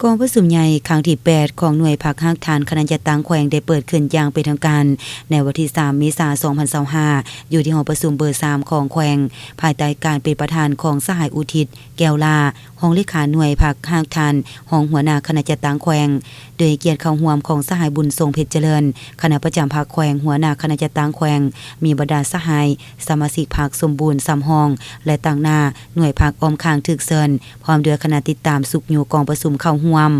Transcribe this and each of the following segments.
ກອງປະຊຸມໃຫຍ່ຄັ້ງທີແປດ ຂອງໜ່ວຍພັກຮາກຖານຄະນະຈັດຕັ້ງແຂວງ ໄດ້ເປີດຂຶ້ນຢ່າງເປັນທາງການໃນວັນທີສາມ ເມສາ ສອງພັນຊາວຫ້າ ຢູ່ທີ່ຫໍປະຊຸມເບີສາມຂອງແຂວງ, ພາຍໃຕ້ການເປັນປະທານຂອງສະຫາຍ ອຸທິດ ແກ້ວຫຼ້າ ຮອງເລຂາໜ່ວຍພັກຮາກຖານ, ຮອງຫົວໜ້າຄະນະຈັດຕັ້ງແຂວງ, ໂດຍໃຫ້ກຽດເຂົ້າຮ່ວມຂອງສະຫາຍ ບຸນຊົງ ເພັດຈະເລີນ ຄະນະປະຈຳພັກແຂວງ, ຫົວໜ້າຄະນະຈັດຕັ້ງແຂວງ, ມີບັນດາສະຫາຍສະມາຊິກພັກສົມບູນສຳຮອງ ແລະ ຕາງໜ້າໜ່ວຍພັກອ້ອມຂ້າງຖືກເຊີນ ພ້ອມດ້ວຍຄະນະຕິດຕາມຊຸກຍູ້ກອງປະຊຸມເຂົ້າຮ່ວມ.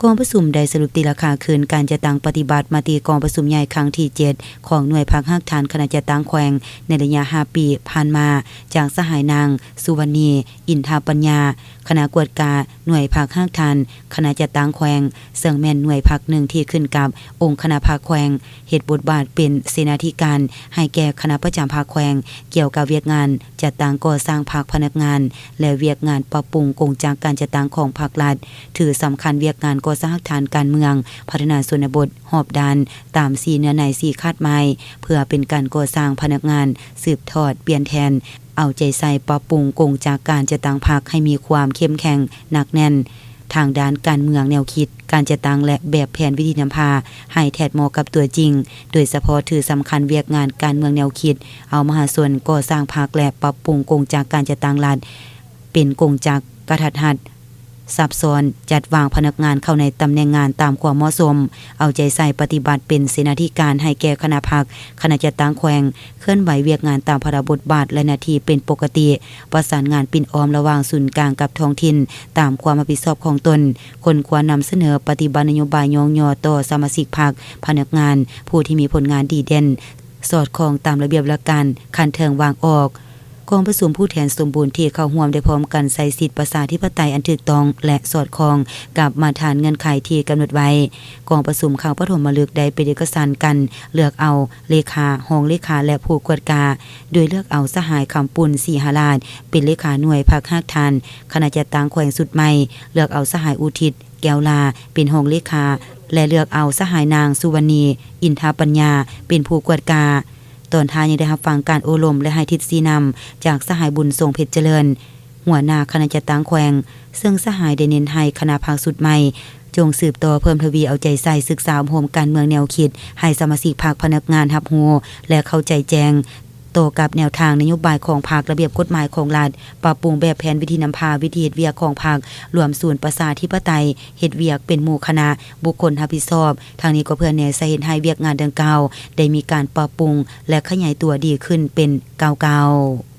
ກອງປະຊຸມໄດ້ສະຫຼຸບຕີລາຄາຄືນການຈັດຕັ້ງປະຕິບັດມະຕິກອງປະຊຸມໃຫຍ່ຄັ້ງທີເຈັດ ຂອງໜ່ວຍພັກຮາກຖານຄະນະຈັດຕັ້ງແຂວງ ໃນໄລຍະຫ້າປີຜ່ານມາ ຈາກສະຫາຍນາງ ສຸວັນນີ ອິນທະປັນຍາ ຄະນະກວດກາໜ່ວຍພັກຮາກຖານຄະນະຈັດຕັ້ງແຂວງ, ເຊິ່ງແມ່ນໜ່ວຍພັກໜຶ່ງທີ່ຂຶ້ນກັບອົງຄະນະພັກແຂວງ, ເຮັດບົດບາດເປັນເສນາທິການໃຫ້ແກ່ຄະນະປະຈຳພັກແຂວງ ກ່ຽວກັບວຽກງານຈັດຕັ້ງກໍ່ສ້າງພັກພະນັກງານ ແລະ ວຽກງານປັບປຸງກົງຈັກການຈັດຕັ້ງຂອງພັກລັດ, ຖືສຳຄັນວຽກງານກໍ່ສ້າງຮາກຖານການເມືອງ, ພັດທະນາຊົນນະບົດຮອບດ້ານ ຕາມສີ່ເນື້ອໃນ ສີ່ຄາດໝາຍ ເພື່ອເປັນການກໍ່ສ້າງພະນັກງານ ສືບທອດປ່ຽນແທນ, ເອົາໃຈໃສ່ປັບປຸງກົງຈັກການຈັດຕັ້ງພັກໃຫ້ມີຄວາມເຂັ້ມແຂງໜັກແໜ້ນ ທາງດ້ານການເມືອງ, ແນວຄິດການຈັດຕັ້ງ ແລະ ແບບແຜນວິທີນຳພາໃຫ້ແທດເໝາະກັບຕົວຈິງ, ໂດຍສະເພາະຖືສຳຄັນວຽກງານການເມືອງແນວຄິດ, ເອົາມະຫາຊົນກໍ່ສ້າງພັກ ແລະ ປັບປຸງກົງຈັກການຈັດຕັ້ງລັດ ເປັນກົງຈັກກະທັດຮັດ, ຊັບຊ້ອນ, ຈັດວາງພະນັກງານເຂົ້າໃນຕຳແໜ່ງງານຕາມຄວາມເໝາະສົມ, ເອົາໃຈໃສ່ປະຕິບັດເປັນເສນາທິການໃຫ້ແກ່ຄະນະພັກ, ຄະນະຈັດຕັ້ງແຂວງ, ເຄື່ອນໄຫວວຽກງານຕາມພາລະບົດບາດ ແລະ ໜ້າທີ່ເປັນປົກກະຕິ, ປະສານງານປິ່ນອ້ອມລະຫວ່າງສູນກາງກັບທ້ອງຖິ່ນຕາມຄວາມຮັບຜິດຊອບຂອງຕົນ, ຄົ້ນຄວ້ານຳສະເໜີປະຕິບັດນະໂຍບາຍຍ້ອງຍໍຕໍ່ສະມາຊິກພັກ, ພະນັກງານ, ຜູ້ທີ່ມີຜົນງານດີເດັ່ນ, ສອດຄ່ອງຕາມລະບຽບຫຼັກການຂັ້ນເທິງວາງອອກ. ກອງປະຊຸມຜູ້ແທນສົມບູນທີ່ເຂົ້າຮ່ວມໄດ້ພ້ອມກັນໃຊ້ສິດປະຊາທິປະໄຕອັນຖືກຕ້ອງ ແລະ ສອດຄ່ອງກັບມາດຕະຖານເງື່ອນໄຂທີ່ກຳນົດໄວ້. ກອງປະຊຸມຄັ້ງປະຖົມມະລຶກໄດ້ເປັນເອກະສັນກັນເລືອກເອົາເລຂາ, ຮອງເລຂາ ແລະ ຜູ້ກວດກາ, ໂດຍເລືອກເອົາສະຫາຍ ຄຳປຸນ ສີຫະລາດ ເປັນເລຂາໜ່ວຍພັກຮາກຖານຄະນະຈັດຕັ້ງແຂວງຊຸດໃໝ່, ເລືອກເອົາສະຫາຍ ອຸທິດ ແກ້ວຫຼ້າ ເປັນຮອງເລຂາ ແລະ ເລືອກເອົາສະຫາຍນາງ ສຸວັນນີ ອິນທະປັນຍາ ເປັນຜູ້ກວດກາ. ຕອນທ້າຍຍັງໄດ້ຮັບຟັງການໂອ້ລົມ ແລະ ໃຫ້ທິດຊີ້ນຳຈາກສະຫາຍ ບຸນຊົງ ເພັດຈະເລີນ ຫົວໜ້າຄະນະຈັດຕັ້ງແຂວງ, ເຊິ່ງສະຫາຍໄດ້ເນັ້ນໃຫ້ຄະນະພັກຊຸດໃໝ່ ຈົ່ງສືບຕໍ່ເພີ່ມທະວີເອົາໃຈໃສ່ສຶກສາອົບຮົມການເມືອງແນວຄິດ ໃຫ້ສະມາຊິກພັກ, ພະນັກງານຮັບຮູ້ ແລະ ເຂົ້າໃຈແຈ້ງ ຕໍ່ກັບແນວທາງນະໂຍບາຍຂອງພັກ, ລະບຽບກົດໝາຍຂອງລັດ, ປັບປຸງແບບແຜນວິທີນຳພາ, ວິທີເຮັດວຽກຂອງພັກ, ລວມສູນປະຊາທິປະໄຕ, ເຮັດວຽກເປັນໝູ່ຄະນະ, ບຸກຄົນຮັບຜິດຊອບ, ທັງນີ້ກໍເພື່ອແນໃສ່ເຮັດໃຫ້ວຽກງານດັ່ງກ່າວໄດ້ມີການປັບປຸງ ແລະ ຂະຫຍາຍຕົວດີຂຶ້ນເປັນກ້າວໆ.